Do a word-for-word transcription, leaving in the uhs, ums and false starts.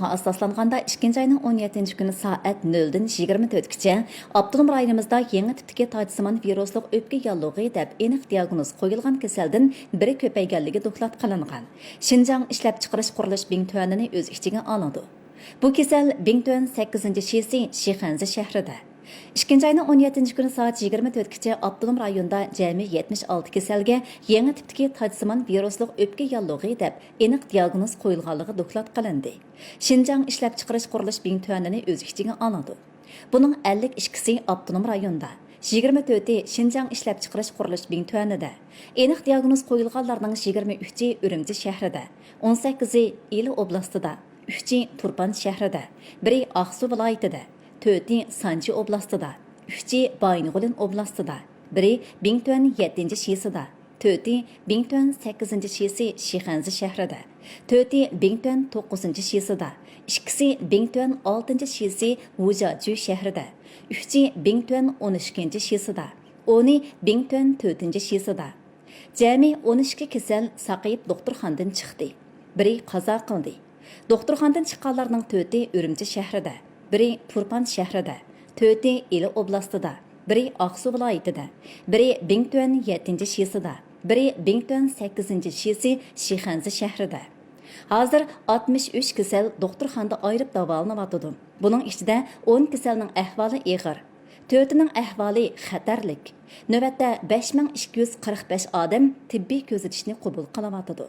ئاساسلانغاندا، ئىككىنچى ئاينىڭ ئون يەتتىنچى كۈنى سائەت نۆلدىن يىگىرمە تۆتكىچە ئاپتونوم رايونىمىزدا يېڭى تىپتىكى تاجسىمان ۋىرۇسلۇق ئۆپكە ياللۇغى دەپ ئېنىق دىياگنوز قويۇلغان كېسەلدىن بىرى كۆپەيگەنلىكى دوكلات قىلىنغان. شىنجاڭ ئىشلەپچىقىرىش قۇرۇلۇش بىڭتۈەنىنى ئۆز ئىچىگە ئالىدۇ. بۇ كېسەل بىڭتۈەن سەككىزىنچى شىسى شىخەنزە شەھىرىدە، ئىككىنچى ئاينىڭ ئون يەتتىنچى كۈنى سائەت يىگىرمە تۆتكىچە ئاپتونوم رايوندا جەمئىي يەتمىش ئالتە كېسەلگە يېڭى تىپتىكى تاجسىمان ۋىرۇسلۇق ئۆپكە ياللۇغى دەپ ئېنىق دىياگنوز قويۇلغانلىقى دوكلات قىلىندى. شىنجاڭ ئىشلەپچىقىرىش قۇرۇلۇش بىڭتۈەنىنى ئۆز ئىچىگە ئالىدۇ. بۇنىڭ ئەللىك ئىككىسى ئاپتونوم رايوندا، يىگىرمە تۆتى شىنجاڭ ئىشلەپچىقىرىش قۇرۇلۇش بىڭتۈەنىدە. ئېنىق دىياگنوز قويۇلغانلارنىڭ يىگىرمە ئۈچى ئۈرۈمچى شەھىرىدە، ئون سەككىزى ئىلى ئوبلاستىدا، ئۈچى تۇرپان شەھىرىدە، بىرى ئاقسۇ ۋىلايىتىدە، تۆتى سانجى ئوبلاستىدا، ئۈچى بايىنغولىن ئوبلاستىدا، بىرى بىڭتۈەن يەتتىنچى شىسىدا، تۆتى بىڭتۈەن سەككىزىنچى شىسى شىخەنزە شەھىرىدە، تۆتى بىڭتۈەن توققۇزىنچى شىسىدا، ئىككىسى بىڭتۈەن ئالتىنچى شىسى ۋۇجياجۈ شەھىرىدە، ئۈچى بىڭتۈەن ئون ئىككىنچى شىسىدا، ئونى بىڭتۈەن تۆتىنچى شىسىدا. جەمئىي ئون ئىككى كېسەل ساقىيىپ دوختۇرخانىدىن چىقتى. بىرى قازا قىلدى. دوختۇرخانىدىن چىققانلارنىڭ تۆتى ئۈرۈمچى شەھىرىدە، بىرى تۇرپان شەھىرىدە، تۆتى ئىلى ئوبلاستىدا، بىرى ئاقسۇ ۋىلايىتىدە، بىرى بىڭتۈەن يەتتىنچى شىسىدا، بىرى بىڭتۈەن سەككىزىنچى شىسى شىخەنزە شەھىرىدە. ھازىر ئاتمىش ئۈچ كېسەل دوختۇرخانىدا ئايرىپ داۋالىنىۋاتىدۇ. بۇنىڭ ئىچىدە ئون كېسەلنىڭ ئەھۋالى ئېغىر، تۆتىنىڭ ئەھۋالى خەتەرلىك. نۆۋەتتە بەش مىڭ ئىككى يۈز قىرىق بەش ئادەم تېببىي كۆزىتىشنى قوبۇل قىلىۋاتىدۇ.